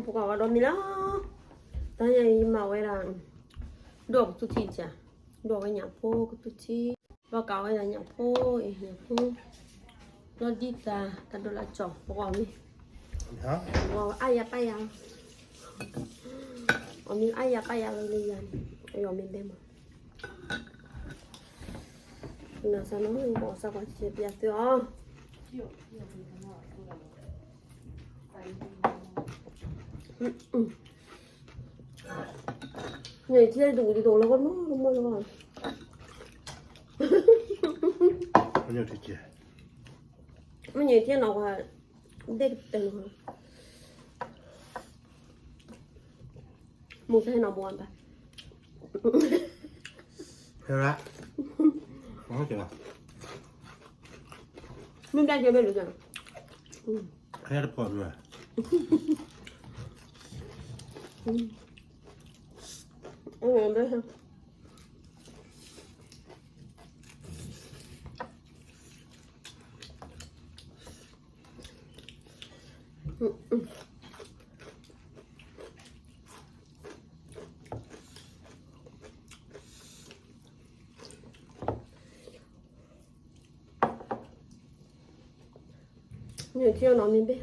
ပကီၢ်ဝဲဒီးမံၤလီၤ, တၢ်ညါအံၤမၤဝဲဒၣ်, ဒိၣ်ကသူထံၣ်က, ဒိၣ်ဝဲညၣ်ဖိကသူထံၣ်, ဘၣ်ကးဝဲဒၣ်ညၣ်ဖိအံၤ ညၣ်ဖိ, ဒီးဒ်တၢ် တၢ်ဒိၣ်လၢကၠီၣ် ပကီၢ်မံၤ, ပကီၢ်အါယၤပၢ်ယၤ, အီၣ်မ့ၤအါယၤပၢ်ယၤလၢယၤန့ၣ်, အယီၣ်မ့ၤဘဲမး, နစၢ်နီၤ ပအီၣ်စၢ်ကွၢ်စဲးပျးသုအီၤ န့ၣ်ထံၣ်တဝံၤတဝံၤလီၤကမီၤကမီၤလီၤ, မ့ၢ်န့ၣ်ထံၣ်နီၤဝဲ, ဒ့ၣ်ကတၢၢ်နီၤ, မူၤစဲနီၤဘှီဘၣ်, ဟဲရၣ်, မ့ၢ်တၢ်ကဲဘဲလူၤ, ဟဲတဖီမ့ၢ်, အဘဲ န့ၣ်ထံၣ်နီၤမ့ၢ်ဘဲ,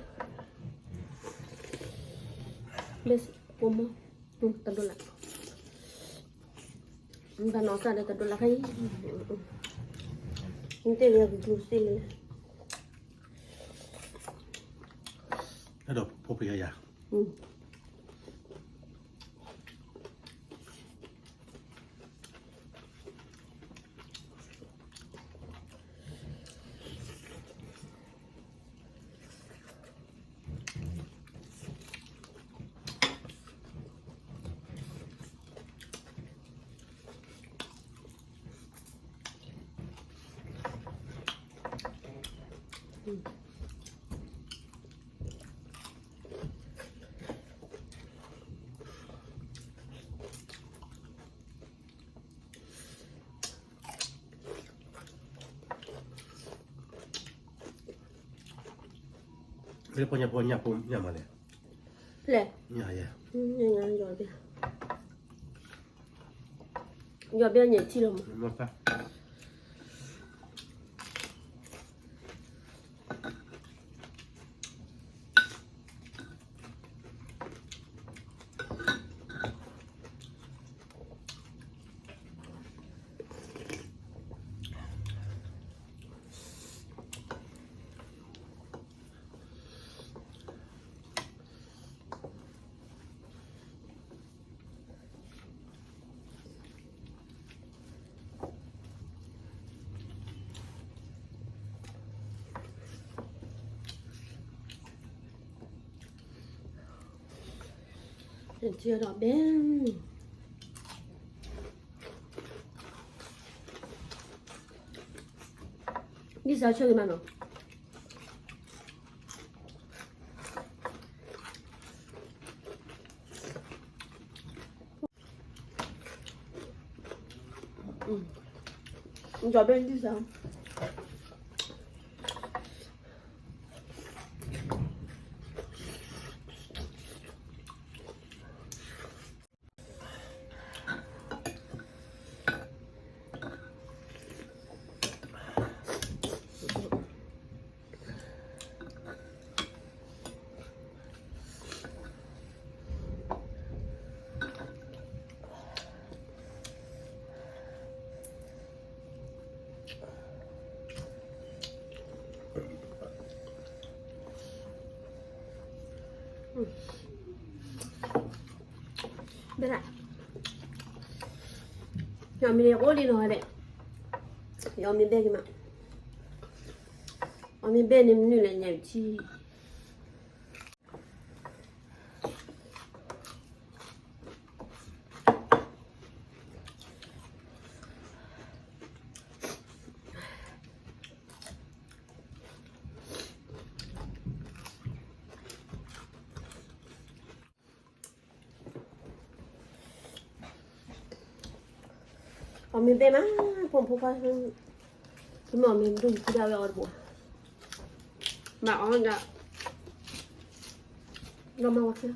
ဘဲပိာ်မီၤ, တဒိၣ်လၢ်, တၢ်နီၢ်စၢ်ဒီးတဒိၣ်လၢ်ခဲအံၤ, နတဲလၢကကျူစ့လၢ အဲၣ်ဒိးဖိဖယါယၤ, လၢပှၤညၣ်ဖိညၣ်ဖိညၣ်မးလဲၣ်, ဖျဲၣ်, ညၣ်ယဲ, ညၣ်ညၣ်ယီၤဘဲ, ယီၤဘဲညၣ်ထံလီၤမး. ဒီးဘဲ ဒ်စးဆၢက့ၤမးနီၤ. ဒီးဘဲဒ်စး ဘဲဒၣ်, ယီၤမ့ၢ်န့ၣ်အိၣ်လံနီၤဒဲး, ယီၤမ့ၢ်ဘဲက့ၤမး, အီၤမ့ၢ်ဘဲန့ၣ်မနုၤလဲၣ်ညါထံ အီၤမ့ၢ်ဘဲမး, ဖိမုၣ်ဖိခွါ, မ့ၢ်အီၤမ့ၢ်ဒိၣ်ထံဒၣ်ဝဲအီၤတဘိ, မၤအီၤဒၣ်, ဒီးမၤဝဲခဲ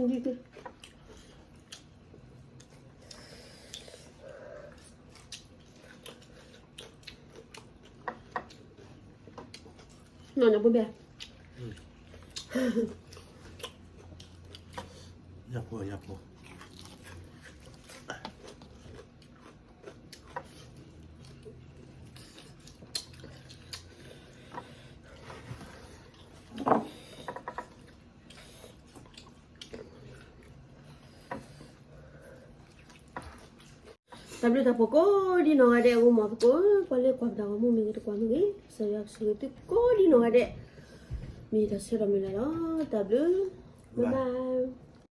နီၢ်နီၢ်ဖိဘဲ, ညၣ်ဖိ ညၣ်ဖိ. တၢ်ဘျုးတၢ်ဖှိၣ်ကိးဒံနီၢ်ဂၤဒဲး အဂီၢ်မ့ၢ်သကိး ပှၤလၢကွၢ်ပတၢ်ဂီၤမူမ့ၢ်ဂ့ၤ တကွၢ်မ့ၢ်ဂ့ၤ ကစၢ်ယွၤကဆိၣ်ဂ့ၤသုကိးဒံနီၢ်ဂၤဒဲး, မ့ၢ်တၢ်ဆၢထီၣ်မုၢ်လၢ်လီၤ. တၢ်ဘျုး, bye bye.